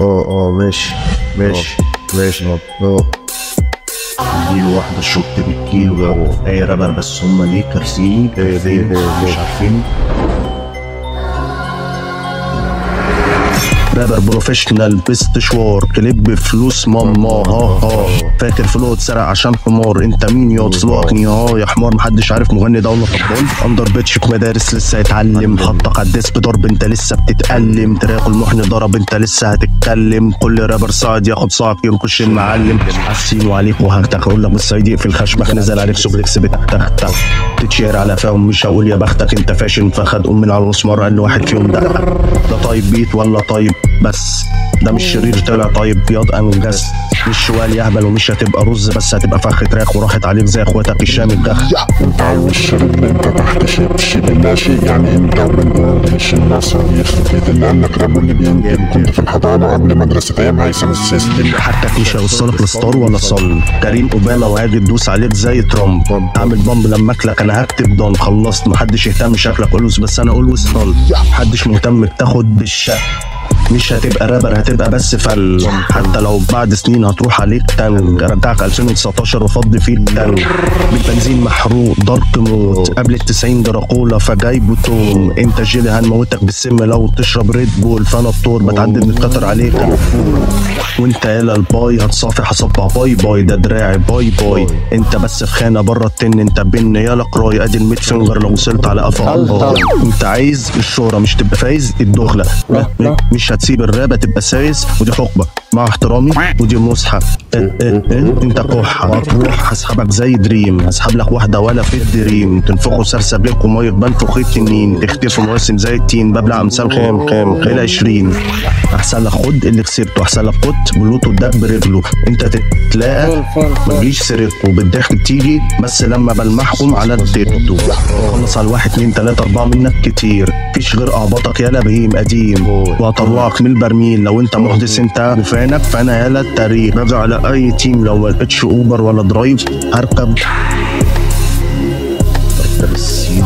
ماشي ماشي ماشي. اديله واحدة شوت بالكيلو. اي رابر بس هما ليه كارسين مش عارفين. rapper professional best شوار كليب بفلوس ماما ها ها. فاكر flow اتسرق عشان حمار، انت مين ياض flow ك ها يا حمار. محدش عارف مغني ده ولا طبال. under bitch في مدارس لسه يتعلم. حطك على ال diss ضرب انت لسه بتتألم. track المحن ضرب انت لسه هتتكلم. كل رابر صاعد ياخد صاعد ينقش المعلم. عالسين وعليك وهختك اقول لك بالصعيدي اقفل خشمك. نزل عليك سوبلكس بتختخ تتشير على فاهم مش هقول يا بختك. انت فاشل فخد ام من على المسمار قال واحد فيهم ده ده طيب بيت ولا طيب بس ده مش شرير طلع طيب بياض انجس. مش شوال يهبل ومش هتبقى رز بس هتبقى فخ تراخ وراحت عليك زي اخواتك الشام الدخ. انت عاوز شرير انت تحت شبشب لا شيء يعني انت وبنقول مش الناصر يخرب بيت اللي قال لك راب واللي بينتج. كنت في الحضانة قبل مدرسه ايام هيثم السيستم. حتى مش هيوصلك لستار ولا صن. كريم اوباما وهاجي تدوس عليك زي ترامب. اعمل بامب لما اكلك انا هكتب دون. خلصت محدش يهتم شكلك قلوس بس انا قلوس طل. محدش مهتم بتاخد بالشق. مش هتبقى رابر هتبقى بس فن. حتى لو بعد سنين هتروح عليك تانج. رجعك 2019 وفضي فيه التانج. بالبنزين محروق دارك موت. قبل ال90 دراكولا فجايبه توم. انت جيلي هنموتك بالسم لو تشرب ريد بول. فانا الطور بتعدل متكتر عليك. وانت يالا الباي هتصافي هصبع باي باي. ده دراعي باي باي. انت بس في خانه بره التن انت بن يالا قراي. ادي الميد فينجر لو وصلت على قفا. انت عايز الشهرة مش تبقى فايز الدخلة. مش هتسيب الرابة تبقى سايس. ودي حقبة مع احترامي ودي مسحة. انت كحة هتروح هسحبك زي دريم. هسحب لك واحدة ولا في الدريم. تنفخوا سرسبلك ومية بنفخ التنين. تختفوا مواسم زي التين. ببلع امثال خام خام الى 20. احسن لك خد اللي خسرته. احسن لك خد بلوتو ده برجله. انت تتلاقى ما تجيش سيرته. بالضحك بتيجي بس لما بلمحهم على التيتو. خلص على 1 2 3 4 منك كتير. مفيش غير اعباطك يالا بهيم قديم. وهطلعك من البرميل لو انت محدث انت وفانك فانا يالا التاريخ. راجع على اي team لو ما لقيتش اوبر ولا drive هركب. اركب السين.